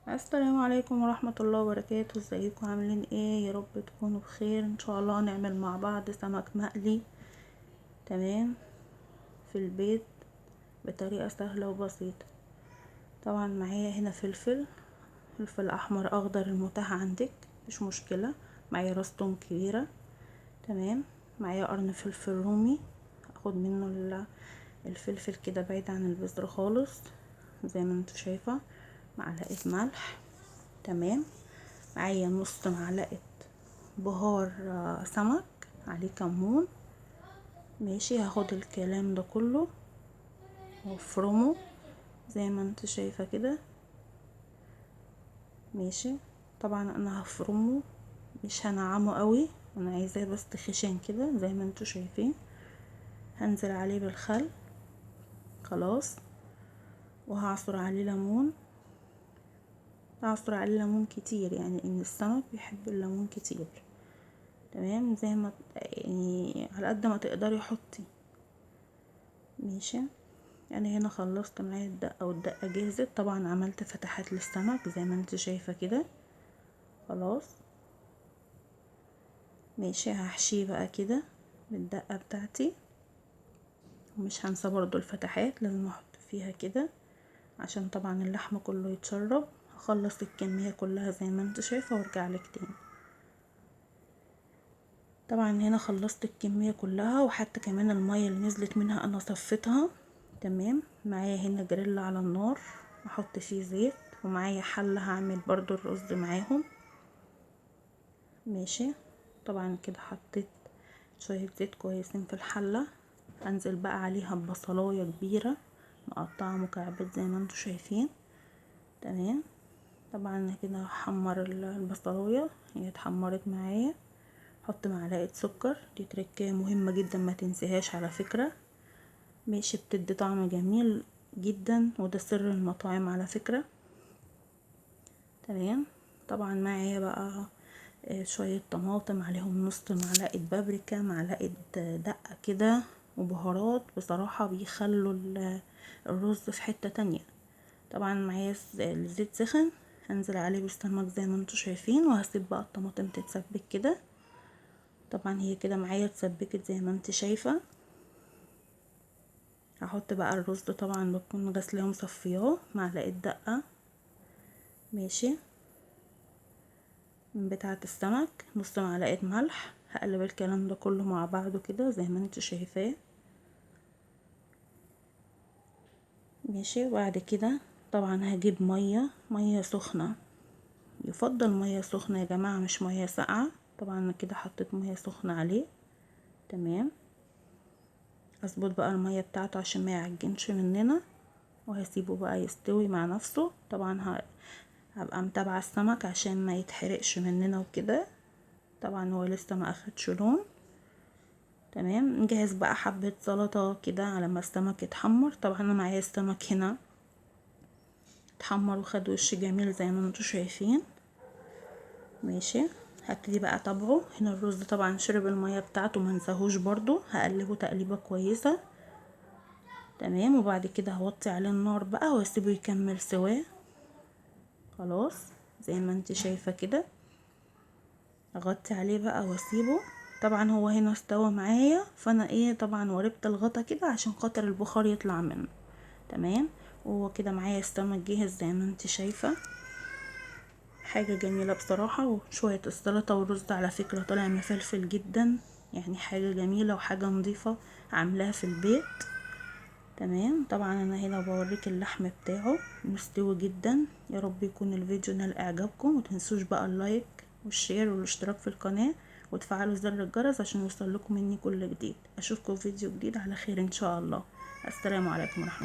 السلام عليكم ورحمة الله وبركاته. ازيكم عاملين ايه؟ يا رب تكونوا بخير. ان شاء الله هنعمل مع بعض سمك مقلي، تمام، في البيت بطريقة سهلة وبسيطة. طبعا معايا هنا فلفل، فلفل احمر اخضر المتاح عندك مش مشكلة. معايا راس توم كبيرة، تمام. معايا قرن فلفل رومي، اخد منه الفلفل كده بعيد عن البذر خالص زي ما انتوا شايفة. معلقة ملح، تمام. معايا نص معلقة بهار سمك عليه كمون، ماشي. هاخد الكلام ده كله وافرمه زي ما انت شايفة كده، ماشي. طبعا انا هفرمه مش هنعمه قوي، انا عايزاه بس خشن كده زي ما انتوا شايفين. هنزل عليه بالخل خلاص، وهعصر عليه ليمون. اعصر عليه ليمون كتير، يعني ان السمك بيحب الليمون كتير، تمام. زي ما يعني على قد ما تقدري حطي، ماشي. انا هنا خلصت معايا الدقة، والدقه جهزت. طبعا عملت فتحات للسمك زي ما انت شايفه كده خلاص، ماشي. هحشيه بقى كده بالدقه بتاعتي، ومش هنسى برضو الفتحات لازم احط فيها كده عشان طبعا اللحم كله يتشرب. هخلص الكمية كلها زي ما انت شايفة وارجع لك تاني. طبعا هنا خلصت الكمية كلها، وحتى كمان المية اللي نزلت منها انا صفيتها، تمام. معايا هنا جريل على النار احط فيه زيت، ومعايا حلة هعمل برضو الرز معاهم، ماشي. طبعا كده حطيت شوية زيت كويسين في الحلة. انزل بقى عليها ببصلاية كبيرة مقطعة مكعبات زي ما انتوا شايفين، تمام. طبعا كده هحمر البصلايه، هي اتحمرت معايا. احط معلقه سكر، دي تركايه مهمة جدا ما تنسيهاش على فكرة، ماشي. بتدي طعم جميل جدا، وده سر المطاعم على فكرة، تمام. طبعا معايا بقى شوية طماطم عليهم نص معلقه بابريكا، معلقه دقه كده، وبهارات. بصراحة بيخلوا الرز في حتة تانية. طبعا معايا الزيت سخن، هنزل عليه بالسمك زي ما انتوا شايفين، وهسيب بقى الطماطم تتسبك كده. طبعا هي كده معايا اتسبكت زي ما انت شايفه. هحط بقى الرز، طبعا بكون غسلاه ومصفياه، معلقه دقه، ماشي، من بتاعه السمك، نص معلقه ملح. هقلب الكلام ده كله مع بعضه كده زي ما انت شايفاه، ماشي. وبعد كده طبعا هجيب مية سخنة، يفضل مية سخنة يا جماعة، مش مية ساقعه. طبعا انا كده حطيت مية سخنة عليه، تمام. اظبط بقى المية بتاعته عشان ما يعجنش مننا، وهسيبه بقى يستوي مع نفسه. طبعا هبقى متابعه السمك عشان ما يتحرقش مننا وكده. طبعا هو لسه ما اخدش لون، تمام. نجهز بقى حبه سلطة كده على ما السمك يتحمر. طبعا انا معايا السمك هنا اتحمر وخد وش جميل زي ما انتوا شايفين، ماشي. هبتدي بقى اتابعه. هنا الرز طبعا شرب المية بتاعته، ما انساهوش برضو، هقلبه تقليبه كويسة، تمام. وبعد كده هوطي عليه النار بقى واسيبه يكمل سواه خلاص زي ما انت شايفه كده. اغطي عليه بقى واسيبه. طبعا هو هنا استوى معايا، فانا طبعا وربت الغطا كده عشان خاطر البخار يطلع منه، تمام. وهو كده معايا السمك جاهز زي ما انت شايفه، حاجة جميلة بصراحة. وشوية السلطة والرز على فكرة طالع مفلفل جدا، يعني حاجة جميلة وحاجه نظيفة عاملاها في البيت، تمام. طبعا انا هنا بوريك اللحم بتاعه مستوي جدا. يا رب يكون الفيديو نال اعجابكم، ومتنسوش بقى ال like وال share والاشتراك في القناة، وتفعلوا زر الجرس عشان يوصل لكم مني كل جديد. اشوفكم في فيديو جديد على خير ان شاء الله. السلام عليكم ورحمة الله.